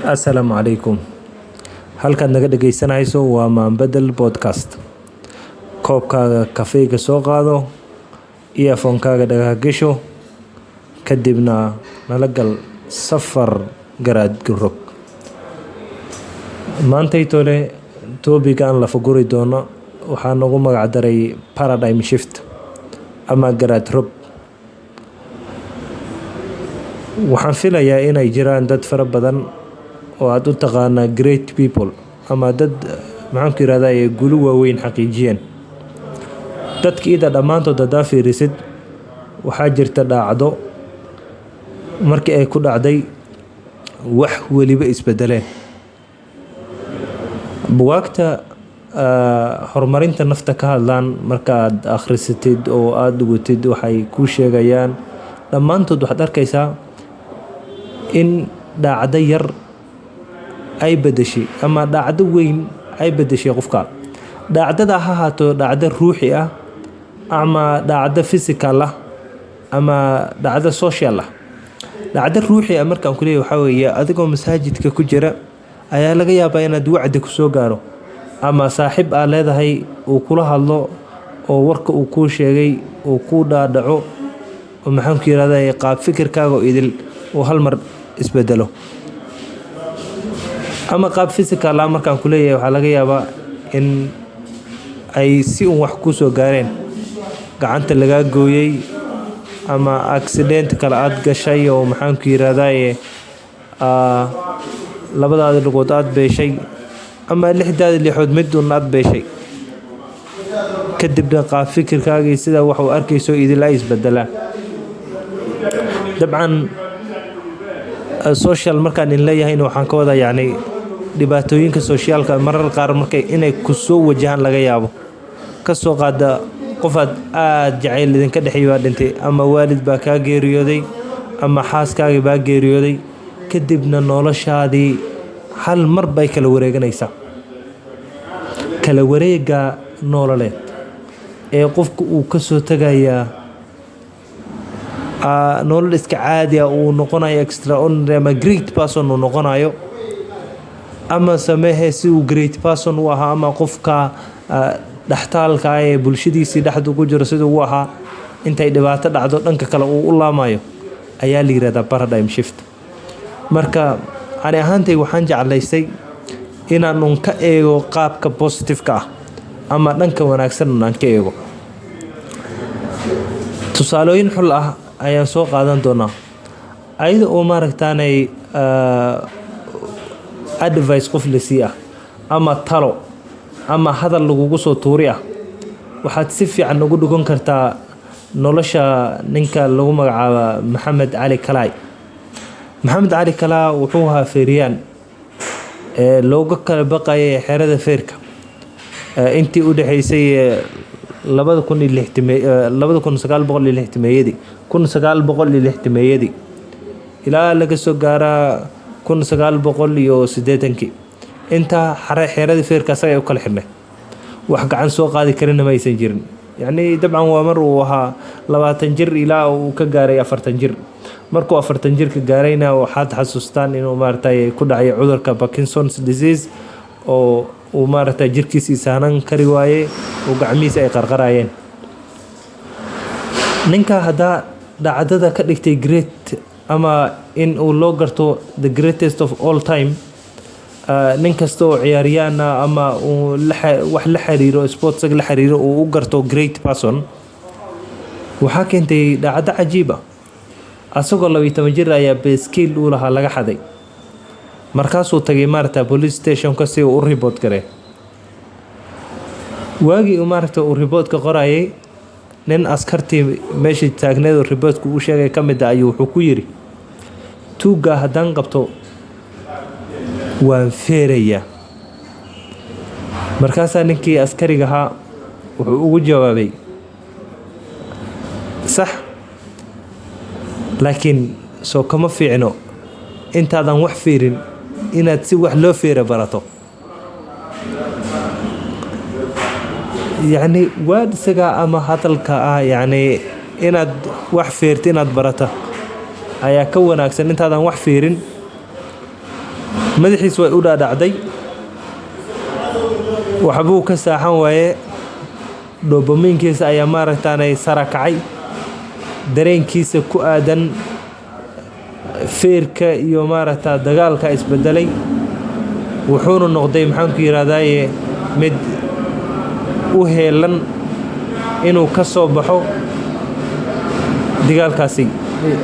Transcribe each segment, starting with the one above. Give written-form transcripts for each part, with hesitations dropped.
Assalaamu calaykum. Halkaad naga dhegaysanayso waa Maanbedel Podcast. Koobkaaga kafeyga soo qaado, earphone-kaaga dhagaha gesho, kadibna nala gal safar garaad rog. Maantaytole topic aan la faguri doono waxaa nagu magac daray paradigm shift ama garaad rog. Waxaan filayaa inay jiraan dad fara badan oo aad u taqaanaa great people ama dad, maxaanku yirahdaa, guulo waaweyn xaqiijiyeen. Dadka ida dhammaantood haddaa fiirisid, waxaa jirta dhacdo markii ay ku dhacday wax weliba isbedeleen. Bugaagta horumarinta nafta ka hadlaan markaad akhrisatid oo aada dhugatid, waxay kuu sheegayaan dhammaantood, waxaad arkaysaa in dhacdo yar ay bedeshay ama dhacdo weyn ay bedeshay qofka. Dhacdada ha ahaato dhacdo ruuxi ah ama dhacdo physical ah ama dhacdo social ah. Dhacdo ruuxi ah markaan kuleeyahay, waxaa weeye adigoo masaajidka ku jira ayaa laga yaabaa inaad wacdi kusoo gaaro ama saaxiib aa leedahay uu kula hadlo oo warka uu kuu sheegay uu kuu dhaadhaco oo, maxaanku yirahdaa, qaab fikirkaaga oo idil uu hal mar isbedelo. Ama qaab physical ah markaan kuleeyahay, waxaa laga yaabaa in ay si un wax kusoo gaareen, gacanta lagaa gooyey ama accident kale aad gashay oo, maxaanku yirahdaa, labadaada lugood aad beeshay ama lixdaada lixood mid un aad beeshay, kadibna qaab fikirkaagii sida wax u arkayso idil ay isbedelaan. Dabcan, social markaan in leeyahayna, waxaan ka wadaa yacni dhibaatooyinka socialka marar qaar markay inay kusoo wajahaan laga yaabo. Kasoo qaada qofaad aada jacayl idinka dhexeey baa dhintay, ama waalid baa kaa geeriyooday, ama xaaskaagii baa geeriyooday, kadibna noloshaadii hal mar bay kala wareeganaysaa. Kala wareega nololeed ee qofka uu kasoo tegayaa nolol iska caadi ah uu noqonayo extraordinary ama great person uu noqonayo, ama samehe si uu great person u ahaa ama qofka dhextaalka ah ee bulshadiisii dhexdu ku jiro siduu u ahaa, intay dhibaato dhacdo dhanka kale uu u laamayo ayaa la yirahdaa paradigm shift. Marka ani ahaantay waxaan jeclaystay inaan un ka eego qaabka positive-ka ah ama dhanka wanaagsan un aan ka eego. Tusaalooyin xul ah ayaan soo qaadan doonaa, ayada oo maaragtaanay advice qof la sii ah ama talo ama hadal lagugu soo tuuri ah, waxaad si fiican ugu dhugan kartaa nolosha ninka lagu magacaaba Maxamed Cali Kalaay. Maxamed Cali Kalaay wuxuu ahaa feeriyaan ee looga kala baqayay xerada feerka intii u dhexeysay 2060, 1960-meeyadii, 1960-meeyadii ilaa laga soo gaaraa 1980-kii. Intaa xerada feerka asaga ay u kala xirnay, wax gacan soo qaadi karina ma aysan jirin. Yacni dabcan waa mar uu ahaa 20 jir ilaa uu ka gaaray 40 jir. Markuu 40 jirka gaarayna, waxaad xasuustaan inuu maaragtay ku dhacay cudurka Parkinson's disease oo uu maaragtay jirkiisii saanan kari waayey oo gacmihiisa ay qarqarayeen. Ninka haddaa dhacdada ka dhigtay great ama in uu loo garto the greatest of all time, nin kasta oo ciyaaryaana ama uu wax la xiriiro sportsaga la xiriiro uu u garto great person, waxaa keentay dhacdo cajiib ah. Asagoo 12 jir ayaa beskiil uu lahaa laga xaday. Markaasuu tagay maaragta police stationka si uu u report garee. Waagii uu maaragta uu reportka qorayay, nin askartii meesha taagneed oo reportka uu sheegay ka mid ah ayuu wuxuu ku yiri, "Tuugga haddaan qabto waan feerayaa." Markaasaa ninkii askariga ahaa wuxuu ugu jawaabay, "Sax, laakiin soo kama fiicno intaadan wax fiirin inaad si wax loo feera barato?" Yacni waad isaga ama hadalka ah, yacni inaad wax feerto inaad barata ayaa ka wanaagsan intaadan wax fiirin. Madaxiis way u dhaadhacday, waxbuu ka saaxan waaye. Dopamine-kiisa ayaa maaragtaanay sara kacay. Dareenkiisa ku aadan feerka iyo maaragta dagaalka isbedelay. Wuxuuna noqday, maxaanku yidhahdaaye, mid u heelan inuu ka soo baxo dagaalkaasi,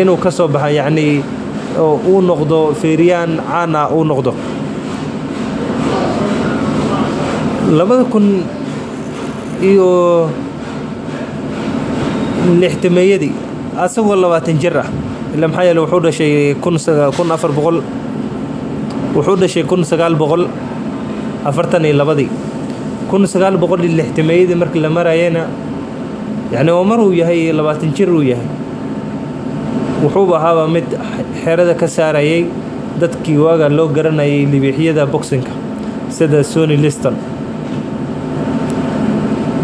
inuu ka soo baxo, yacnii oo uu noqdo feeriyaan caan ah uu noqdo. 2060-meeyadii, asagoo 20 jir ah, ila maxaa yeele wuxuu dhashay 1400, wuxuu dhashay 1942-dii. 1960-meeyadii markii la marayena, yacni oo mar uu yahay 20 jir uu yahay, wuxuuba ahaaba mid xerada ka saarayay dadkii waaga loo garanayay libixyada boxing-ka sida Sonny Liston.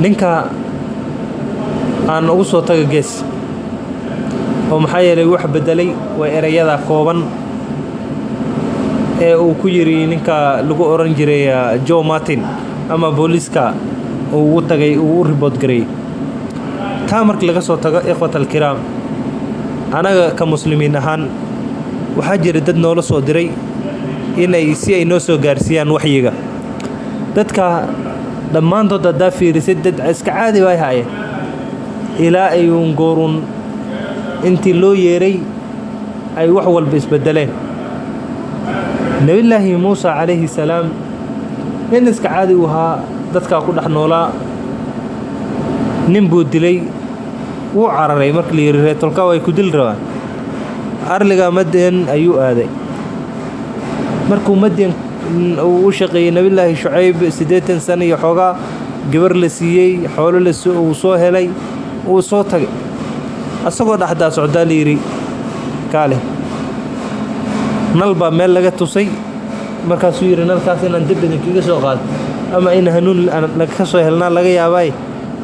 Ninka aan ugu soo taga gees oo maxaa yeelay wax bedelay waa ereyada kooban ee uu ku yiri ninka lagu oran jiray Joe Martin ama booliiska uu ugu tagay, uu u report gareeyay. Taa marka laga soo tago, ikhwat alkiraam, anaga ka muslimiin ahaan waxaa jira dad noola soo diray inay si ay noo soo gaarsiiyaan waxyiga. Dadka dhammaantood haddaa fiirisid, dad iska caadi bay haayeen ilaa ay uun goorun intii loo yeeray ay wax walba isbedeleen. Nebillaahi Muusa calayhi salaam nin iska caadi u ahaa, dadkaa ku dhex noolaa. Nin buu dilay, wuu cararay. Marka la yidhi reetolka way ku dili rabaan, arliga Madyan ayuu aaday. Markuu Madyan uu u shaqeeyey Nebillaahi Shucayb 80 sano iyo xoogaa, gabar la siiyey, xoolo uu soo helay, uu soo tagay. Asagoo dhexdaa socdaa la yidhi kaale, nal baa meel laga tusay. Markaasuu yidhi, nalkaas inaan dib idinkaga soo qaado ama in hanuun ka soo helnaa laga yaabaay,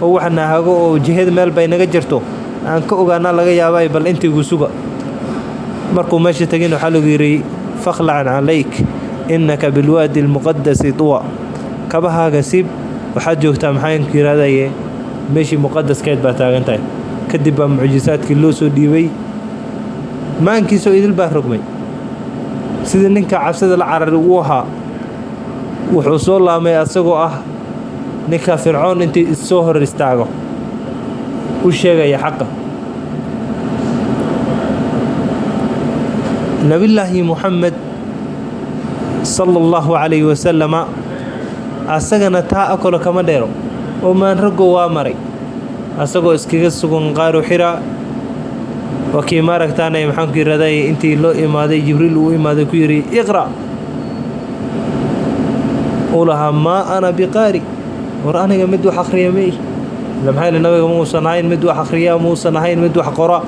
oo waxna hago oo jihada meel bay naga jirto aan ka ogaanaa laga yaabaay, bal intiigu suga. Markuu meesha tegin waxaa lagu yidhi, fakhlacan calayk innaka bilwaadi almuqadasi tuwa, kabahaaga siib, waxaad joogtaa, maxaanku yidhahdaye, meeshii muqadaskeed baa taagan tahay. Kadib baa mucjisaadkii loo soo dhiibay. Maankiisoo idil baa rogmay. Sidii ninka cabsida la carari uu ahaa, wuxuu soo laamay asagoo ah ninka Fircoon intii issoo hor istaago u sheegaya xaqa. Nebillaahi Muxamed sala allahu calayhi wasalama asagana taa akolo kama dheero oo maanraggo waa maray asagoo iskaga sugan qaaru Xira. Waa kii maaragtaanay, maxaanku yidhahday, intii loo imaaday, Jibriil uu imaaday, ku yidhi iqra', uu lahaa maa ana biqaari, war aniga mid wax akhriya ma ihi. Ila maxaa yeele nabiga muusan ahayn mid wax akhriya, muusan ahayn mid wax qora.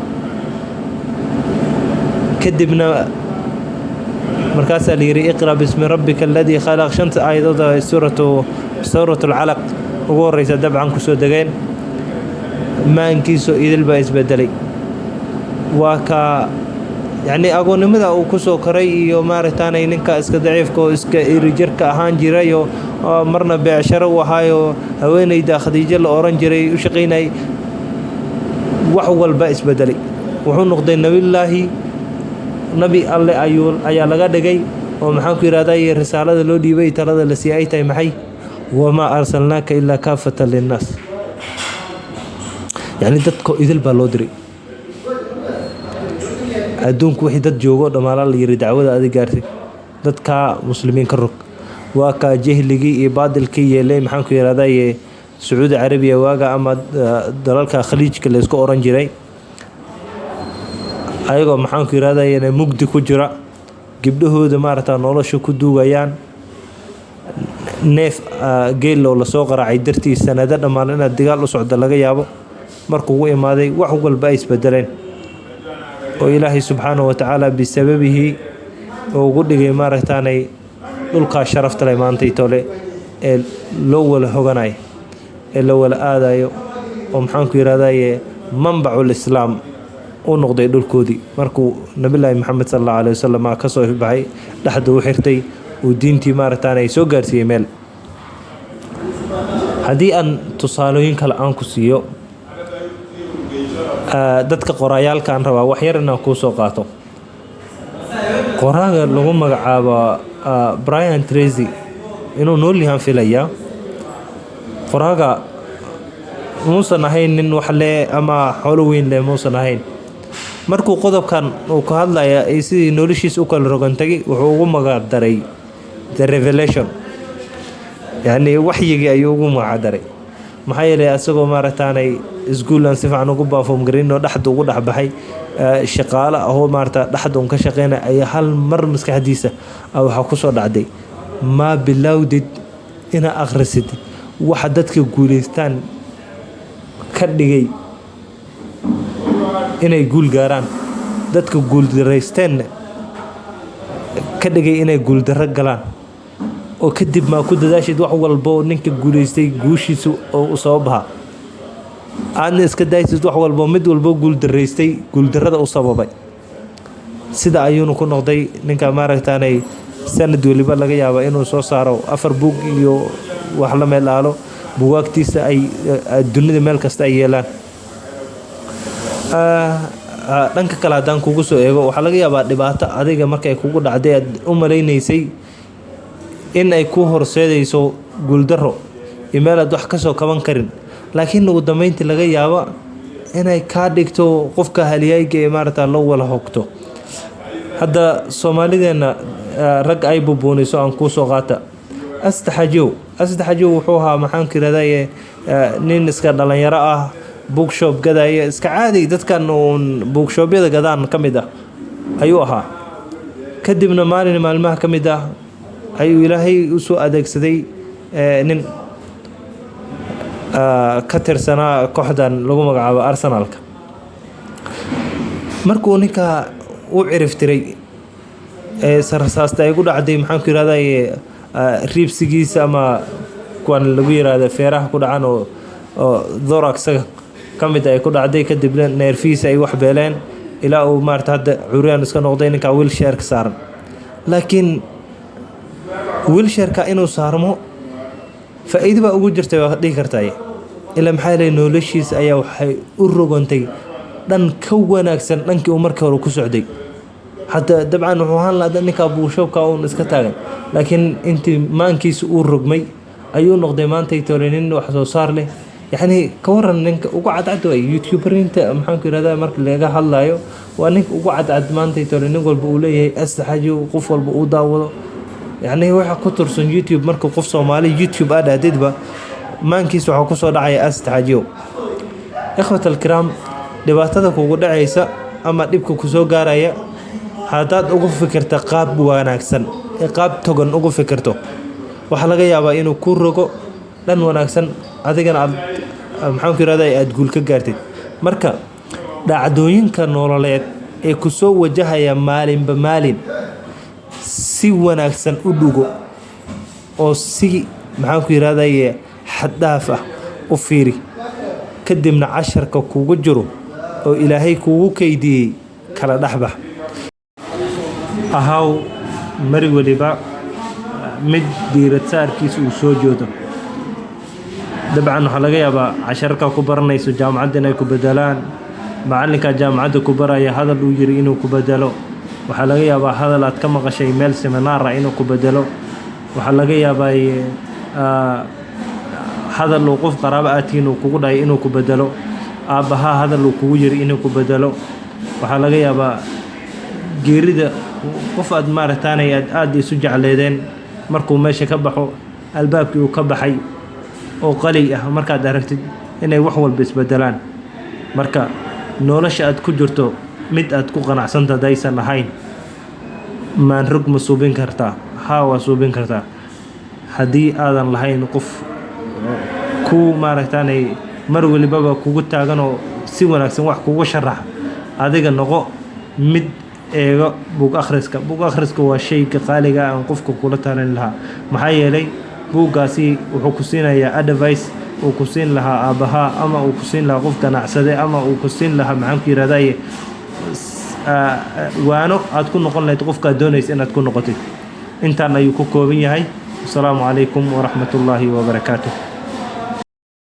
Kadibna markaasaa la yidhi iqra bismi rabbika aladii khalaq. Shanta aayadood ee suuratu alcalaq ugu horreysa dabcan kusoo degeen. Maankiisoo idil baa isbedelay. Waa ka yacnii agoonnimada uu ku soo koray iyo maaragtaanay ninka iska daciifka oo iska irijarka ahaan jirayoo marna beecsharo u ahaayoo haweeneyda Khadiijo la oran jiray u shaqaynayay, wax walba isbedelay. Wuxuu noqday nebillaahi, nabi alle ayuu ayaa laga dhigay oo maxaanku yidhahday risaalada loo dhiibay, talada la siiyay ay tahay maxay? Wamaa arsalnaaka ilaa kaafatan linnaas. Yacni dadko idil baa loo diray. Adduunku wixii dad joogo dhamaalaa la yiri dacwada adi gaartay, dadkaa muslimiin ka rog. Waa kaa jahligii iyo baadilkii yeelay, maxaanku yidhahdaye, Sacuudi Carabiya waaga ama dalalka Khaliijka la isku oran jiray, ayagoo maxaanku yidhahdaye mugdi ku jira, gabdhahooda maaragta nolosha ku duugayaan, neef geel oo lasoo qaraacay dartii sanado dhammaan inaad dagaal u socdo laga yaabo. Markuu ugu imaaday wax walba ay isbedeleen oo Ilaahay subxaanahu watacaala bisababihi oo ugu dhigay maaragtaanay dhulkaa sharafta leh maantay tole ee loo wala hoganayo ee la wala aadayo oo maxaanku yidhahdaye manbacul islaam U noqday dhulkoodii markuu Nabilaahi Maxamed sal Allahu aleyhi wasalam kasoo ifbaxay, dhexda u xirtay, uu diintii maaragtaan ay soo gaarsiiyey meel. Haddii aan tusaalooyin kale aan ku siiyo, dadka qorayaalkaan rabaa wax yar inaan kuu soo qaato. Qoraaga lagu magacaabo Brian Tracy, inuu nool yahaan filayaa. Qoraaga muusan ahayn nin wax leh ama xoolo weyn leh, muusan ahayn. Markuu qodobkan uu ka hadlaya ay sidii noloshiisa u kala rogantagay, wuxuu ugu magac daray "The Revelation", yacni waxyigii ayuu ugu magac daray. Maxaa yeelay, asagoo maaragtaanay iskuul aan si fiican ugu perform garin oo dhexda ugu dhex baxay, shaqaale ahoo maarata dhexda un ka shaqeynaya, ayaa hal mar maskaxdiisa waxaa kusoo dhacday: maa bilowdid inaa akhrisid waxa dadka guuleystaan ka dhigay inay guul gaaraan, dadka guuldaraysteenna ka dhigay inay guuldarro galaan, oo kadib maa ku dadaashid wax walbo ninka guuleystay guushiisa oo u sababaha, aadna iska daysid wax walbo mid walbo guuldaraystay guuldarrada u sababay. Sida ayuuna ku noqday ninka maaragtaanay sanad weliba laga yaaba inuu soo saaro afar buug iyo wax la meel aalo, bugaagtiisa ay dunida meel kasta ay yeelaan. Dhanka kale haddaan kugu soo eego, waxaa laga yaabaa dhibaato adiga markay kugu dhacday aad u malaynaysay in ay ku horseedayso guuldaro iyo meel aad wax kasoo kaban karin, laakiin ugu dambeyntii laga yaabo inay kaa dhigto qofka halyayga ee maarata loo wala hogto. Hadda Soomaalideenna rag ay bubuuniso aan kuu soo qaata. Astaxajow, Astaxajow wuxuu ahaa, maxaanku yirahdaye, nin iska dhalinyaro ah, bookshop gadaya, iska caadi dadkan uun bookshopyada gadaan ka mid ah ayuu ahaa. Kadibna maalin maalmaha ka mid ah ayuu Ilaahay usoo adeegsaday nin ka tirsanaa kooxdan lagu magacaabo Arsenalka. Markuu ninka u ciriftiray ee rasaasta ay ku dhacday, maxaanku yirahdaye, ribsigiisa ama kuwan lagu yiraahdo feeraha ku dhacan oo thoraxaga ka mid ay ku dhacday, kadibna neerfihiisa ay wax beeleen ilaa uu maarata hadda curyaan iska noqday, ninka wheelchairka saaran. Laakiin wheelchairka inuu saarmo faa'iido baa ugu jirtay waa dhihi kartay, ilaa maxaa yeelay noloshiisa ayaa waxay u rogantay dhan ka wanaagsan dhankii uu markii hore ku socday. Hadda dabcan wuxuu ahaan lahaa ninka bookshopka uun iska taagan, laakiin intii maankiisa uu rogmay ayuu noqday maantay tole nin wax soo saar leh. Yacni ka waran, ninka ugu cadcad way youtuberinta, maxaanku yirahdaa, marka laga hadlayo waa ninka ugu cadcad maantay tole, nin walba uu leeyahay astaxajo, qof walba uu daawado. Yacni waxa ku tursan YouTube, marka qof Soomaali YouTube aad dhahdidba, maankiisa waxaa kusoo dhacaya astaxajo. Ikhwat alkiraam, dhibaatada kugu dhacaysa ama dhibka kusoo gaaraya, haddaad ugu fikirta qaab wanaagsan ee qaab togan ugu fikirto, waxaa laga yaabaa inuu ku rogo dhan wanaagsan, adigana aad, maxaanku yirahdaa, aada guul ka gaartid. Marka dhacdooyinka nololeed ee kusoo wajahaya maalinba maalin si wanaagsan u dhugo oo si, maxaanku yirahdaye, xad dhaaf ah u fiiri, kadibna casharka kugu jiro oo Ilaahay kugu kaydiyey kala dhexbax. Ahaw mari waliba mid diirad saarkiisa uu soo joodo. Dabcan waxaa laga yaabaa casharka ku baranayso jaamacadda inay ku bedelaan, macalinka jaamacadda ku baraya hadal uu yiri inuu ku bedelo. Waxaa laga yaabaa hadal aad ka maqashay meel seminar ah inuu ku bedelo. Waxaa laga yaabaa hadal uu qof qaraabo aad tihiin uu kugu dhahay inuu ku bedelo, aabbahaa hadal uu kugu yiri inuu ku bedelo. Waxaa laga yaabaa geerida qof aad maaragtaanay aad aada isu jecleedeen markuu meesha ka baxo, albaabkii uu ka baxay oo qali ah markaad aragtid, inay wax walba isbedelaan. Marka nolosha aad ku jirto mid aad ku qanacsanta hadaysan ahayn, maanrog ma suubin kartaa? Haa, waa suubin kartaa, haddii aadan lahayn qof ku maaragtaanay mar walibaba kugu taaganoo si wanaagsan wax kugu sharaxa. Adiga noqo mid eego buug akhriska. Buug akhriska waa shayga qaaliga ah aan qofka kula talin lahaa, maxaa yeelay buuggaasi wuxuu ku siinayaa advice uu ku siin lahaa aabbahaa ama uu ku siin lahaa qof ganacsade ama uu ku siin lahaa, maxaan ku yirahdaye. Waano aad ku noqon lahayd qofkaad doonaysa inaad ku noqotid. Intaan ayuu ku kooban yahay. Wasalaamu calaykum waraxmatullaahi wabarakaatuh.